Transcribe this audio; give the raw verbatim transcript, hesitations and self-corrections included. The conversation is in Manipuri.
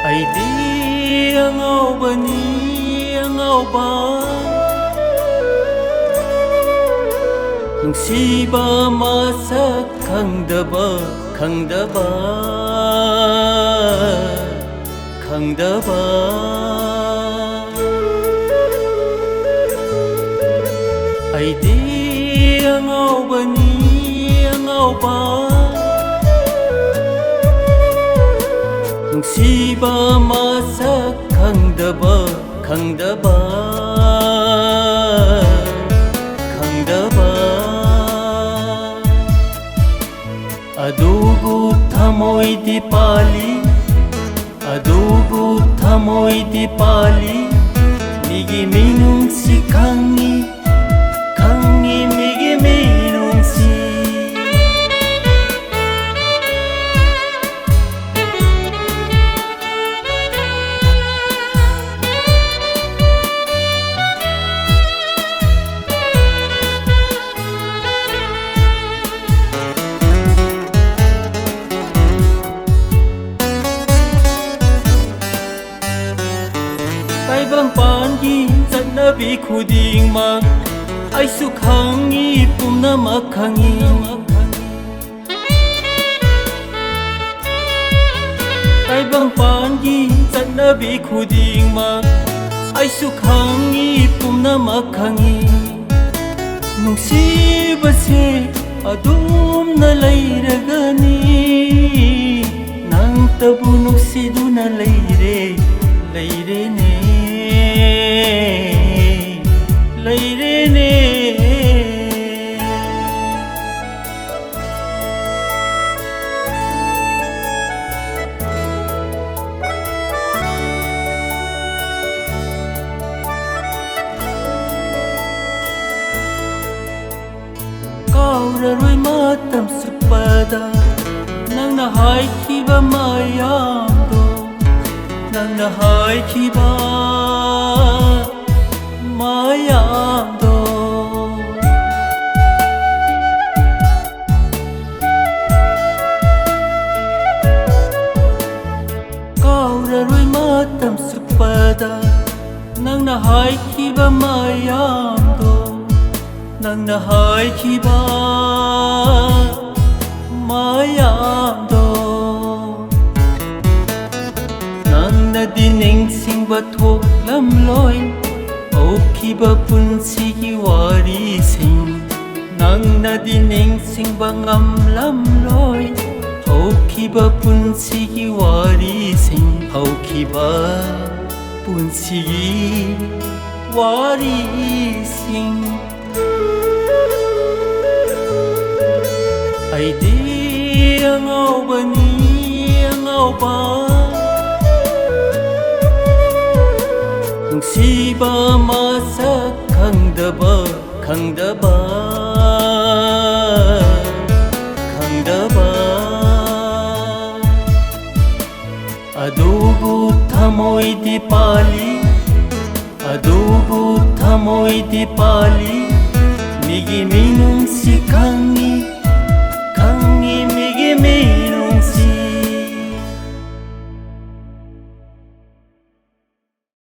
ꯑꯩꯗꯤ ꯑꯉꯥꯎꯕꯅꯤ, ꯑꯉꯥꯎꯕ, ꯅꯨꯡꯁꯤꯕ ꯃꯁꯛ ꯈꯪꯗꯕ, ꯈꯪꯗꯕ, ꯈꯪꯗꯕ꯫ ꯑꯩꯗꯤ ꯑꯉꯥꯎꯕꯅꯤ, ꯑꯉꯥꯎꯕ, ꯅꯨꯡꯁꯤꯕ ꯃꯁꯛ ꯈꯪꯗꯕ, ꯈꯪꯗꯕ, ꯈꯪꯗꯕ꯫ ꯑꯗꯨꯕꯨ ꯊꯃꯣꯏꯗꯤ ꯄꯥꯜꯂꯤ, ꯑꯗꯨꯕꯨ ꯊꯃꯣꯏꯗꯤ ꯄꯥꯜꯂꯤ, ꯃꯤꯒꯤ ꯃꯤꯅꯨꯡꯁꯤ ꯈꯪꯉꯤ, ꯈꯪꯉꯤ ꯃꯤꯒꯤ ꯃꯤꯅꯨꯡꯁꯤ꯫ ꯇꯥꯏꯕꯪꯄꯥꯟꯒꯤ ꯆꯠꯅꯕꯤ ꯈꯨꯗꯤꯡꯃꯛ ꯑꯩꯁꯨ ꯈꯪꯉꯤ, ꯄꯨꯝꯅꯃꯛ ꯈꯪꯉꯤ꯫ ꯇꯥꯏꯕꯪꯄꯥꯟꯒꯤ ꯆꯠꯅꯕꯤ ꯈꯨꯗꯤꯡꯃꯛ ꯑꯩꯁꯨ ꯈꯪꯉꯤ, ꯄꯨꯝꯅꯃꯛ ꯈꯪꯉꯤ꯫ ꯅꯨꯡꯁꯤꯕꯁꯦ ꯑꯗꯨꯝꯅ ꯂꯩꯔꯒꯅꯤ, ꯅꯪꯇꯕꯨ ꯅꯨꯡꯁꯤꯗꯨꯅ ꯂꯩꯔꯦ, ꯂꯩꯔꯦꯅꯦ, ꯂꯩꯔꯦꯅꯦ꯫ ꯀꯥꯎꯔꯔꯣꯏ ꯃꯇꯝ ꯆꯨꯞꯄꯗ ꯅꯪꯅ ꯍꯥꯏꯈꯤꯕ ꯃꯌꯥꯝꯗꯣ, ꯅꯪꯅ ꯍꯥꯏꯈꯤꯕ ꯃꯌꯥꯝꯗꯣ꯫ ꯀꯥꯎ ꯎꯔꯔꯣꯏ ꯃꯇꯝ ꯆꯨꯞꯄꯗ ꯅꯪꯅ ꯍꯥꯏꯈꯤꯕ ꯃꯌꯥꯝꯗꯣ, ꯅꯪꯅ ꯍꯥꯏꯈꯤꯕ ꯃꯌꯥꯝꯗꯣ꯫ ꯅꯪꯅꯗꯤ ꯅꯤꯡꯁꯤꯡꯕ ꯊꯣꯛꯂꯝꯂꯣꯏ ꯍꯧꯈꯤꯕ ꯄꯨꯟꯁꯤꯒꯤ ꯋꯥꯔꯤꯁꯤꯡ꯫ ꯅꯪꯅꯗꯤ ꯅꯤꯡꯁꯤꯡꯕ ꯉꯝꯂꯝꯂꯣꯏ ꯍꯧꯈꯤꯕ ꯄꯨꯟꯁꯤꯒꯤ ꯋꯥꯔꯤꯁꯤꯡ, ꯍꯧꯈꯤꯕ ꯄꯨꯟꯁꯤꯒꯤ ꯋꯥꯔꯤꯁꯤꯡ꯫ ꯑꯩꯗꯤ ꯑꯉꯥꯎꯕꯅꯤ, ꯑꯉꯥꯎꯕ, ꯅꯨꯡꯁꯤꯕ ꯃꯁꯛ ꯈꯪꯗꯕ, ꯈꯪꯗꯕ, ꯈꯪꯗꯕ꯫ ꯑꯗꯨꯕꯨ ꯊꯃꯣꯏꯗꯤ ꯄꯥꯜꯂꯤ, ꯑꯗꯨꯕꯨ ꯊꯃꯣꯏꯗꯤ ꯄꯥꯜꯂꯤ꯫ ꯃꯤꯒꯤ ꯃꯤꯅꯨꯡꯁꯤ ꯈꯪꯉꯤ,